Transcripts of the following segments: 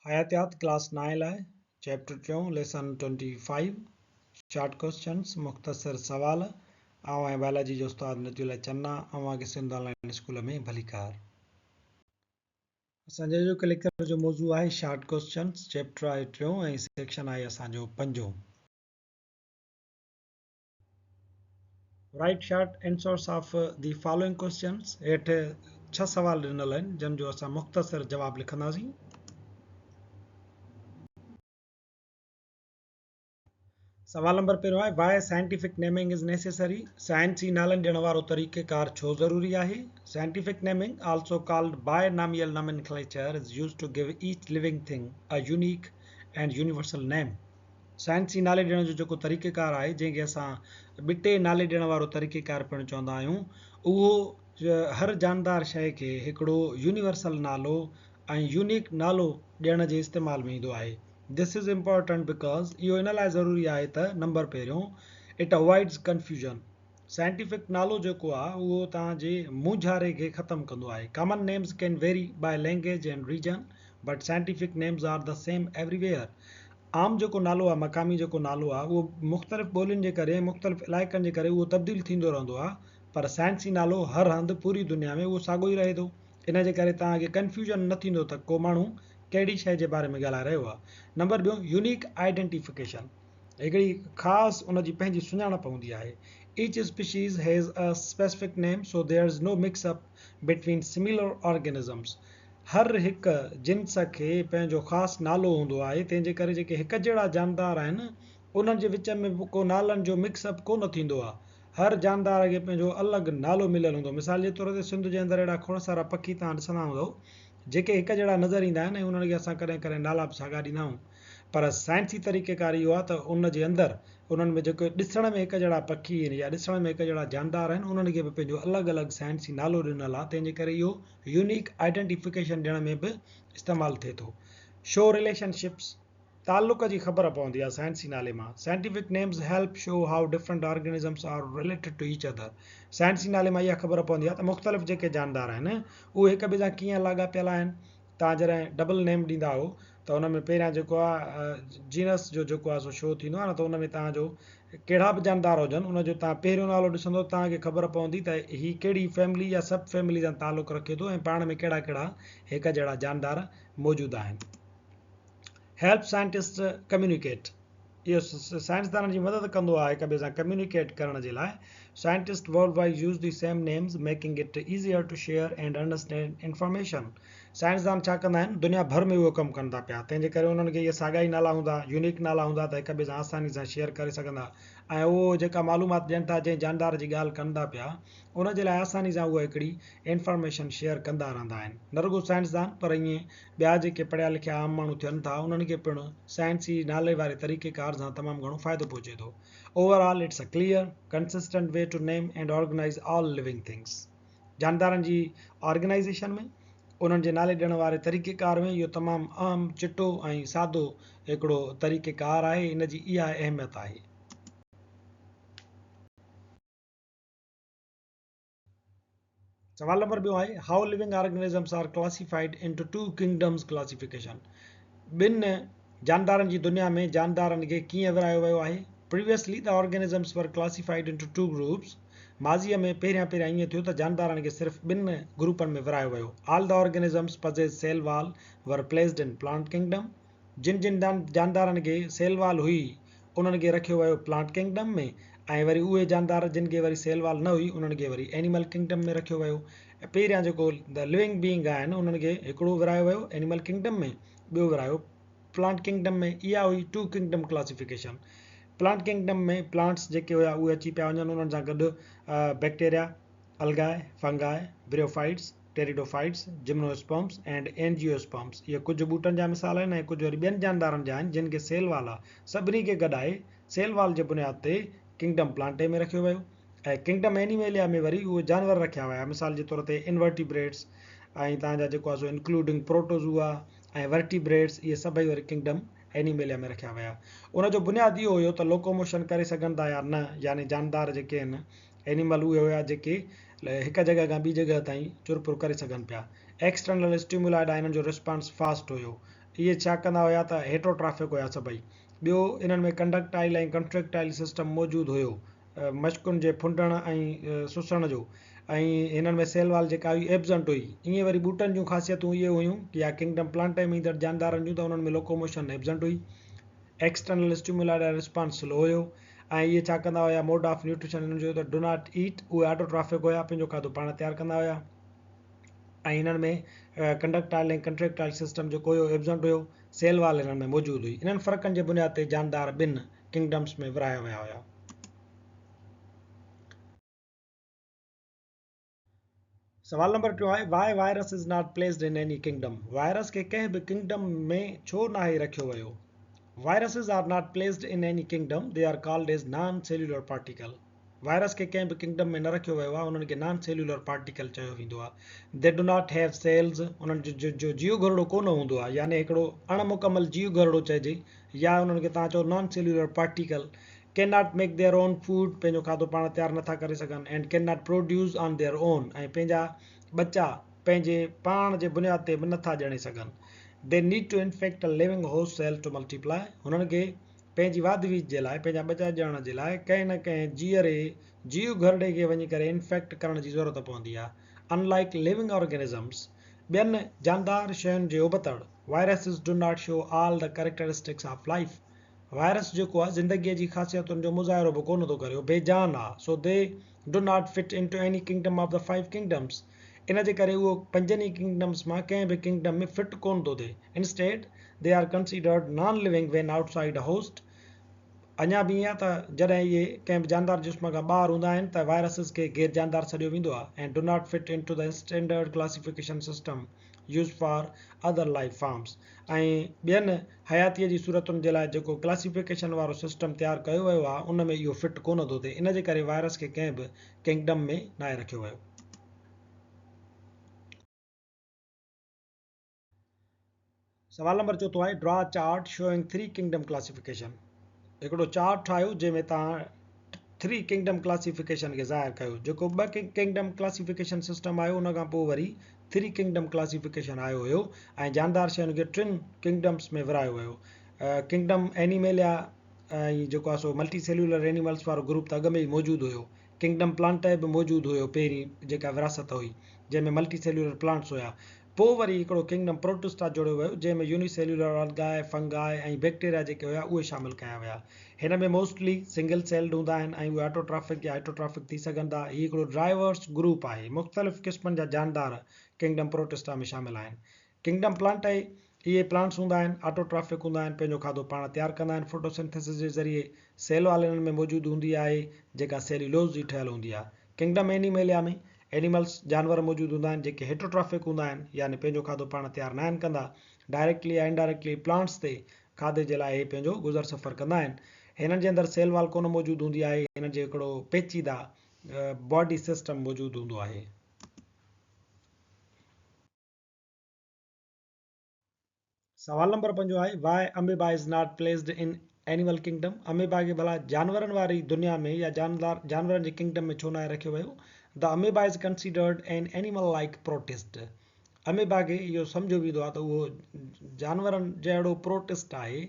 حياتيات ڪلاس نائين لاء چيپٽر ٽيون ليسن 25 شارٽ ڪوئسچنس مختصر سوال آئون آهيان بائلاجي جو استاد نجي الله چنا اوهان کي سنڌ آن لائين اسڪول ۾ ڀليڪار. اسان جو اڄوڪي ليڪچر جو موضوع آهي شارٽ ڪوئسچنس چيپٽر آهي ٽيون ۽ سيڪشن آهي اسان جو پنجون. Write short answers of the following questions هيٺ ڇهه سوال ڏنل آهن جن جو اسان مختصر جواب لکنداسين. سوال نمبر پهريون آهي Why scientific naming is necessary سائنسي نالن ڏيڻ وارو طريقه ڪار ڇو ضروري آهي؟ Scientific naming also called binomial nomenclature is used to give each living thing a unique and universal name. سائنسي نالي ڏيڻ جو جيڪو طريقيڪار آهي، جنهن کي اسان ٻٽي نالي ڏيڻ وارو طريقيڪار پڻ چوندا آهيون، اهو هر جاندار شيء کي هڪڙو يونيورسل نالو ۽ يونيڪ نالو ڏيڻ جي استعمال ۾ ايندو آهي. This is important because اهو ان لاء ضروري آهي ته نمبر پهريون It avoids confusion scientific نالو جيڪو آهي اهو توهان جي مونجهاري کي ختم ڪندو آهي. Common names can vary by language and region but scientific names are the same everywhere. عام جيڪو نالو آهي مقامي جيڪو نالو آهي اهو مختلف ٻولين جي ڪري ۽ مختلف علائقن جي ڪري اهو تبديل ٿيندو رهندو آهي پر سائنسي نالو هر هنڌ پوري دنيا ۾ اهو ساڳيو ئي رهي ٿو. ان جي ڪري توهان کي ڪنفيوزن نه ٿيندو ته ڪو ماڻهو ڪهڙي شيء جي باري ۾ ڳالهائي رهيو آهي. نمبر ٻيون يونيڪ آئيڊنٽيفڪيشن. هڪڙي خاص ان جي پنهنجي سڃاڻپ هوندي آهي. Each species has a specific name so there is no mix up between similar organisms. هر هڪ جنس کي پنهنجو خاص نالو هوندو آهي تنهن جي ڪري جيڪي هڪ جهڙا جاندار آهن انهن جي وچ ۾ به ڪو نالن جو مڪس اپ ڪو نه ٿيندو آهي. هر جاندار کي پنهنجو الڳ نالو مليل هوندو. مثال جي طور تي سنڌ جي اندر اهڙا کوڙ سارا پکي توهان ڏسندا هوندؤ جيڪي هڪ جهڙا نظر ايندا آهن ۽ انهن کي اسان ڪڏهن ڪڏهن نالا به ساڳا ڏيندا آهيون. پر سائنسي طريقيڪار اهو آهي ته ان جي اندر انهن ۾ جيڪي ڏسڻ ۾ هڪ جهڙا پکي آهن يا ڏسڻ ۾ هڪ جهڙا جاندار آهن انهن کي به پنهنجو الڳ الڳ سائنسي نالو ڏنل آهي تنهن جي ڪري اهو يونيڪ آئيڊنٽيفڪيشن ڏيڻ ۾ به استعمال ٿئي ٿو. شو رليشن شپس، تعلق جي خبر پوندي آهي سائنسي نالي مان، Scientific names help show how different organisms are related to each other، سائنسي نالي مان اها خبر پوندي آهي ته مختلف جيڪي جاندار آهن اهي هڪ ٻئي سان ڪيئن لاڳاپيل آهن. توهان جڏهن ڊبل نيم ڏيندا آهيو ته ان ۾ پهريان جيڪو آهي جينس جو جيڪو آهي سو شو ٿيندو آهي نه ته ان ۾ توهان جو ڪهڙا به جاندار هجن ان جو توهان پهريون نالو ڏسندو توهان کي خبر پوندي ته هي ڪهڙي فيملي يا سب فيملي سان تعلق رکي ٿو ۽ پاڻ ۾ ڪهڙا ڪهڙا هڪ جهڙا جاندار موجود آهن. Help scientist communicate اهو سائنسدانن جي مدد ڪندو آهي هڪ ٻئي سان ڪميونيڪيٽ ڪرڻ جي لاء. Scientist worldwide use the same names making it easier to share and understand information. سائنسدان ڇا ڪندا آهن دنيا ڀر ۾ اهو ڪم ڪن ٿا پيا تنهن جي ڪري انهن کي اهي ساڳا ئي نالا هوندا يونيڪ نالا هوندا ته هڪ ٻئي سان آساني سان شيئر ڪري سگهندا ۽ اهو جيڪا معلومات ڏين ٿا جنهن جاندار جي ڳالهه ڪن ٿا پيا ان جي لاء آساني سان اهو هڪڙي انفارميشن شيئر ڪندا رهندا آهن نه رڳو سائنسدان پر ائين ٻيا جيڪي پڙهيا لکيا عام ماڻهو ٿين ٿا انهن کي پڻ سائنسي نالي واري طريقي ڪار سان تمام گهڻو فائدو پهچي ٿو. Overall it's a clear, consistent way to name and organise all living things. جاندارن جي آرگنائيزيشن ۾ انهن جي نالي ڏيڻ واري طريقي ڪار ۾ اهو تمام اهم، چٽو ۽ سادو هڪڙو طريقي ڪار آهي ان جي اها اهميت آهي. سوال نمبر ٻيو آهي How living organisms are classified into two kingdoms classification ٻن جاندارن جي دنيا ۾ جاندارن کي ڪيئن ورهايو ويو آهي Previously the organisms were classified into two groups ماضيء ۾ پهريان پهريان ائين ٿيو ته جاندارن کي صرف ٻن گروپن ۾ ورهايو ويو All the organisms possess cell wall were placed in plant kingdom جن جن جاندارن کي سيل وال هئي انهن کي رکيو ويو پلانٽ ڪنگڊم ۾ ۽ وري اهي جاندار جن کي وري سيل وال نه هئي انهن کي وري اينيمل ڪنگڊم ۾ رکيو ويو ۽ پهريان جيڪو the living being آهن انهن کي هڪڙو ورهايو ويو اينيمل ڪنگڊم ۾ ٻيو ورهايو پلانٽ ڪنگڊم ۾ اها هئي two kingdom classification plant kingdom ۾ plants جيڪي هيا اهي اچي پيا وڃن انهن سان گڏ bacteria algae fungi bryophytes pteridophytes, gymnosperms and angiosperms اهي ڪجهه ٻوٽن جا مثال آهن ۽ ڪجهه وري ٻين جاندارن جا آهن جن کي سيل وال آ سڀني کي گڏائي سيل وال جي بنياد تي ڪنگڊم پلانٽي ۾ رکيو ويو ۽ ڪنگڊم اينيميليا ۾ وري اهي جانور رکيا ويا مثال جي طور تي انورٽيبريٽس ۽ تان جا جيڪو آ سو انڪلوڊنگ پروٽوزوئا ۽ ورٽيبريٽس اهي سڀئي وري ڪنگڊم اينيميليا ۾ رکيا ويا ان جو بنياد اهو هيو ته لوڪوموشن ڪري سگهن ٿا يا نه يعني جاندار جيڪي آهن اينيمل اهي هيا جيڪي هڪ جڳهه کان ٻي جڳهه تائين چرپر ڪري سگهن پيا. ايڪسٽرنل اسٽيمولاء ڏانهن انهن جو رسپانس فاسٽ هيو. اهي ڇا ڪندا هيا ته هيٽروٽرافڪ هيا سڀئي. ٻيو انهن ۾ ڪنڊڪٽائل ۽ ڪنٽريڪٽائل سسٽم موجود هيو مشڪن جي ڦنڊڻ ۽ سسڻ جو ۽ هنن ۾ سيل وال جيڪا هئي ايبزنٽ هئي. ائين وري ٻوٽن جون خاصيتون اهي هيون يا ڪنگڊم پلانٽي ۾ ايندڙ جاندارن جون ته انهن ۾ لوڪوموشن ايبزنٽ هئي. ايڪسٽرنل اسٽيمولاء ڏانهن رسپانس سلو هيو ۽ اهي ڇا ڪندا هيا موڊ آف نيوٽريشن انهن جو ته do not ايٽ اهي آٽوٽرافڪ هيا پنهنجو کاڌو پاڻ تيار ڪندا هيا. ۽ انهن ۾ ڪنڊڪٽائل ۽ ڪنٽريڪٽائل سسٽم جيڪو هيو ايبزنٽ هيو، سيل وال انهن ۾ موجود هئي. انهن فرقن جي بنياد تي جاندار ٻن ڪنگڊمس ۾ ورهايا ويا هيا. سوال نمبر ٽيون آهي Why virus is not placed in any kingdom? Virus کي ڪنهن به ڪنگڊم ۾ ڇو ناهي رکيو ويو؟ Viruses are not placed in any kingdom, they are called as non-cellular particle. Virus کي ڪنهن به ڪنگڊم ۾ نه رکيو ويو آهي انهن کي نان سيلولر پارٽيڪل چيو ويندو آهي. They do not have cells انهن جو جو جيو گهرڙو ڪونه هوندو آهي يعني هڪڙو اڻ مڪمل جيو گهرڙو چئجي يا انهن کي توهان چئو non cellular particle can not make their own food پنهنجو کاڌو پاڻ تيار نٿا ڪري سگهن and can not produce on their own ۽ پنهنجا ٻچا پنهنجي پاڻ جي بنياد تي به نٿا ڄڻي سگهن. They need to infect a living host cell to multiply هنن کي پنهنجي واڌ ويجهه جي لاء، پنهنجا ٻچا ڄڻڻ جي لاء ڪنهن نه ڪنهن جيئري جيو گهرڙي کي وڃي ڪري انفيڪٽ ڪرڻ جي ضرورت پوندي آهي. Unlike living organisms، ٻين جاندار شين جي ابتڙ، viruses do not show all the characteristics of life. Virus جيڪو آهي زندگيء جي خاصيتن جو مظاهرو به ڪونه ٿو ڪري، اهو بي جان آهي، so they do not fit into any kingdom of the five kingdoms. ان جي ڪري اهو پنجن ئي ڪنگڊمز مان ڪنهن به ڪنگڊم ۾ فٽ ڪونه ٿو ٿئي. Instead, they are considered non-living when outside a host. اڃا به ائين آهي ته جڏهن اهي ڪنهن به جاندار جسم کان ٻاهر هوندا آهن ته وائرسز کي غير جاندار سڏيو ويندو آهي ۽ do not fit into the standard classification system used for other life forms ۽ ٻين حياتيء جي صورتن جي لاء جيڪو ڪلاسيفڪيشن وارو سسٽم تيار ڪيو ويو آهي ان ۾ اهو فٽ ڪونه ٿو ٿئي ان جي ڪري وائرس کي ڪنهن به ڪنگڊم ۾ ناهي رکيو ويو. سوال نمبر چوٿون آهي draw chart showing three kingdom classification هڪڙو چارٽ ٺاهيو جنهن ۾ توهان ٿري ڪنگڊم ڪلاسيفڪيشن کي ظاهر ڪيو جيڪو ٻه ڪنگڊم ڪلاسيفڪيشن سسٽم آيو ان کان پوء وري ٿري ڪنگڊم ڪلاسيفڪيشن آيو هيو ۽ جاندار شين کي ٽن ڪنگڊمس ۾ ورهايو ويو ڪنگڊم اينيميليا ۽ جيڪو آهي سو ملٽي سيلولر اينيملس وارو گروپ ته اڳ ۾ ئي موجود هيو ڪنگڊم پلانٽائي به موجود هيو پهرين جيڪا وراثت هئي جنهن ۾ ملٽي سيلولر پلانٽس هيا پوء وري هڪڙو ڪنگڊم پروٽسٽا جوڙيو ويو، جنهن ۾ يوني سيلولر الگاء، فنگاء ۽ بيڪٽيريا جيڪي هيا اهي شامل ڪيا ويا. هن ۾ موسٽلي سنگل سيلڊ هوندا آهن ۽ اهي آٽوٽرافڪ يا هيٽروٽرافڪ ٿي سگهن ٿا. هي هڪڙو ڊرائيورس گروپ آهي. مختلف قسمن جا جاندار ڪنگڊم پروٽسٽا ۾ شامل آهن. ڪنگڊم پلانٽائي، اهي پلانٽس هوندا آهن، آٽوٽرافڪ هوندا آهن، پنهنجو کاڌو پاڻ تيار ڪندا آهن، فوٽوسنٿيسز جي ذريعي سيل وال انهن ۾ موجود هوندي آهي، جيڪا سيليولوز جي ٺهيل هوندي آهي. ڪنگڊم اينيميليا ۾ اينيملز، جانور، موجود هوندا آهن جيڪي هيٽروٽرافڪ هوندا آهن يعني پنهنجو کاڌو پاڻ تيار ناهن ڪندا، ڊائريڪٽلي يا انڊائريڪٽلي پلانٽس تي کاڌي جي لاء اهي پنهنجو گذر سفر ڪندا آهن. هنن جي اندر سيل وال ڪونه موجود هوندي آهي، هنن جي هڪڙو پيچيده باڊي سسٽم موجود هوندو آهي. سوال نمبر پنجون آهي Why Amoeba is not placed in Animal Kingdom؟ Amoeba کي ڀلا جانورن واري دنيا ۾ يا جاندار جانورن جي ڪنگڊم ۾ ڇو ناهي رکيو ويو؟ The amoeba is considered an animal like protist. Amoeba کي اهو سمجهيو ويندو آهي ته اهو جانورن جهڙو پروٽسٽ آهي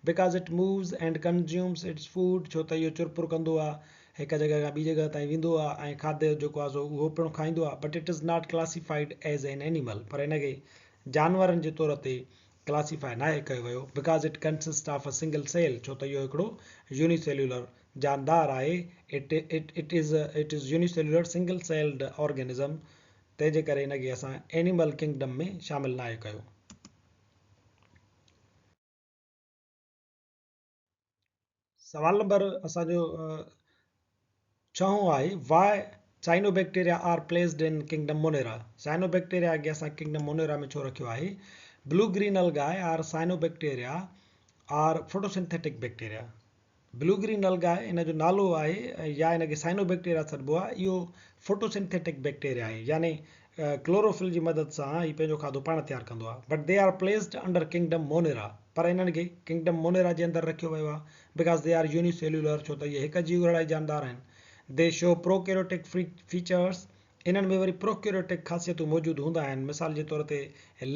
because it moves and consumes its food ڇو ته اهو چرپر ڪندو آهي هڪ جڳهه کان ٻي جڳهه تائين ويندو آهي ۽ کاڌي جيڪو آهي سو اهو پڻ کائيندو آهي but it is not classified as an animal پر ان کي جانورن جي طور تي ڪلاسيفائي ناهي ڪيو ويو because it consist of a single cell ڇو ته اهو هڪڙو يونيسيلولر جاندار آهي it it is it is unicellular single celled organism تنهن جي ڪري ان کي اسان اينيمل ڪنگڊم ۾ شامل ناهي ڪيو. سوال نمبر اسان جو ڇهون آهي why cyanobacteria are placed in kingdom Monera cyanobacteria کي اسان ڪنگڊم مونيرا ۾ ڇو رکيو آهي blue green algae or cyanobacteria are photosynthetic bacteria blue green algae ان جو نالو آهي يا ان کي سائنوبيڪٽيريا سڏبو آهي اهو فوٽوسنٿيٽڪ بيڪٽيريا آهي يعني ڪلوروفل جي مدد سان هي پنهنجو کاڌو پاڻ تيار ڪندو آهي but they are placed under kingdom Monera پر انهن کي ڪنگڊم مونيرا جي اندر رکيو ويو آهي because they are unicellular ڇو ته اهي هڪ جيوگهرڙائي جاندار آهن they show prokaryotic features انهن ۾ وري پروڪيريوٽڪ خاصيتون موجود هوندا آهن، مثال جي طور تي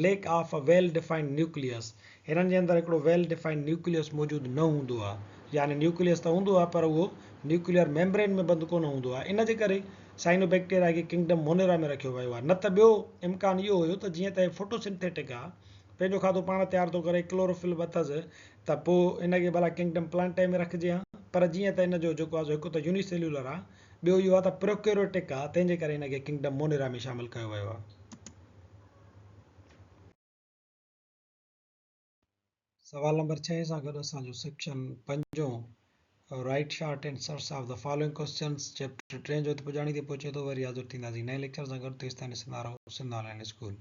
lack of a well defined nucleus، هنن جي اندر هڪڙو ويل ڊفائنڊ نيوڪليس موجود نه هوندو آهي، يعني نيوڪليس ته هوندو آهي پر اهو نيوڪليئر ميمبرين ۾ بند ڪونه هوندو آهي، ان جي ڪري سائنوبيڪٽيريا کي ڪنگڊم مونيرا ۾ رکيو ويو آهي، نه ته ٻيو امڪان اهو هيو ته جيئن ته هي فوٽوسنٿيٽڪ آهي، پنهنجو کاڌو پاڻ تيار ٿو ڪري، ڪلوروفل به اٿس، ته پوء ان کي ڀلا ڪنگڊم پلانٽي ۾ رکجي ها، پر جيئن ته ان جو جيڪو آهي سو هڪ ته يونيسيليولر آهي، ٻيو اهو آهي ته پروڪيريوٽڪ آهي، تنهن جي ڪري هن کي ڪنگڊم مونيرا ۾ شامل ڪيو ويو آهي. سوال نمبر ڇهين سان گڏ اسان جو سيڪشن پنجون write short answers of the following questions chapter ٽئين جو پڄاڻي تي پهچي ٿو. وري حاضر ٿينداسين نئين ليڪچر سان گڏ، تيستائين ڏسندا رهو سنڌ آن لائين اسڪول.